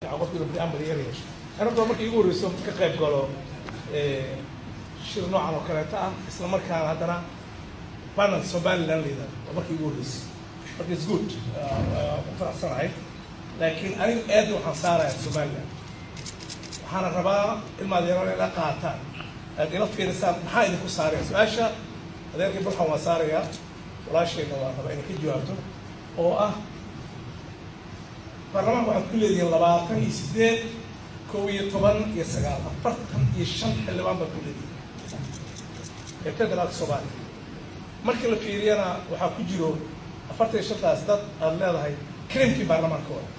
Fiican qofku inuu preamble yar yeesho. Arrinta markii igu horreyso ka qayb galo shir noocan oo kaleeto ah, isla markaana haddana panel Somaliland la yidhahdo, waa markii igu horreysay. Marka it's good, waan ku faraxsanahay, laakiin aniga aad waxaan saarayaa Somaliland. Waxaana rabaa ilmaad yaraan ila qaataan, aad ila fiirisaan. Maxaa idinku saaraya su-aasha? Adeerkii Burxan waa saarayaa, walaashayna waa rabaa inay ka jawaabto, oo ah baarlamaanka waxaad ku leedihiin 28, 11 iyo 9, 45 xildhibaan baad ku leedihiin ee federaalka Soomaaliya. Markii la fiiriyana waxaa ku jiro 45-taas dad aad leedahay creamkii baarlamaanka. Wada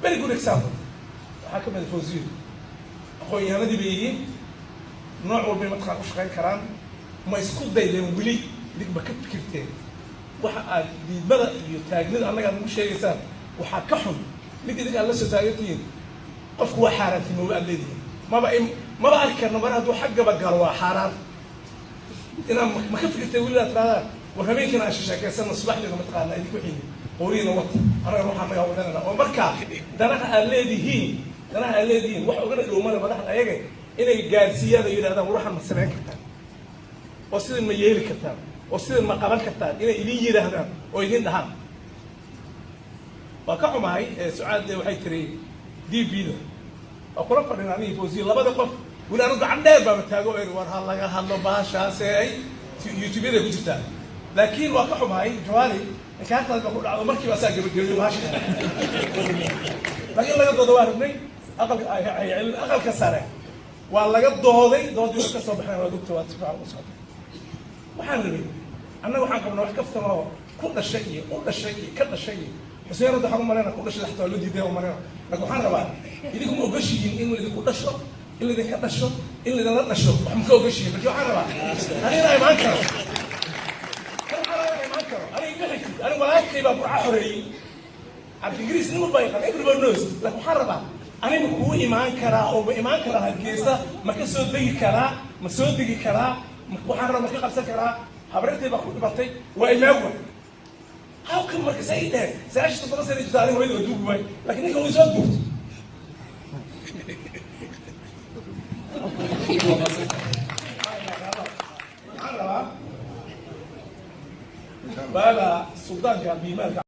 very good example waxaa ka mid a Fawziyo. Aqoon-yahanadii bay yihiin, nooc walbay mataqaan u shaqayn karaan. Ma isku daydeen weli idink? Ma ka fikirteen waxa aad diidmada iyo taagnida annaga aad nagu sheegaysaan? Waxaa ka xun mid idinka aad la soo taagantihiin, qofku waa xaaraantimooba aad leedihiin. Maba arki karno mar hadduu xaggaba galo, waa xaaraan. Inaan ma ka fikirteen weli aad tirahdaan, war habeenkiina aan sheekaysanno, subaxdiina mataqaana idinku wixiini qowriina wata, annaga waxaan nagaa wadanana, oo markaa danaha aad leedihiin wax ugana dhowmada madaxda ayaga inay gaarsiiyaan oo yidhahdaan, war waxaan ma samayn kartaan, oo sidan ma yeeli kartaan, oo sidan ma qaban kartaan, inay idin yidhaahdaan oo idin dhahaan. Waa ka xumahay Sucaad waxay tiri DP da waa kula fadhin anigi Fawziya, labada qof weli anu gacan dheer baaba taago er, war ha laga hadlo baashaase, ay YouTubeyada ku jirtaa. Laakiin waa ka xumahay, Jawaari inkaartaas ba ku dhacdo, markiiba asaa gabagabeyo baasha. Laakiin laga doodo waa rabnay. Aqalka sare waa laga dooday, doodii wax ka soo baxeen waad ogta, waad si fiican u socota. Waxaan rabay, annaga waxaan qabnaa wax kaftan oo ku dhashay iyo u dhashay iyo ka dhashay iyo Xuseen. Hadda waxaan u malayna ku dhashay xataa waa loo diiday u malayna. Laakiin waxaan rabaa, idinku ma ogashihiin in laydinku dhasho, in laydinka dhasho, in laydinla dhasho? Wax ma ka ogashihiin? Marka waxaan rabaa anigana imaan karo, waxaan rabaa inaan imaan karo. Aniga ima xigtid, aniga walaalkay baa Burca xoreeyey, Cabdi Ingiriis, nin walba yaqaan, everybody knows. Laakiin waxaan rabaa, aniga kuu imaan karaa oo ma imaan karaa Hargeysa? Ma ka soo degi karaa? Ma soo degi karaa? Waxaan rabaa, ma ka qabsan karaa? Habaryartay baa ku dhimatay, waa imaan waay. How come? Marka saa ii dheheen, 97 sana jirta, aniga hooyada waa duugi waay, laakiin ninka way soo duugtay. Waxaan rabaa baaba suldaanka biimaalka.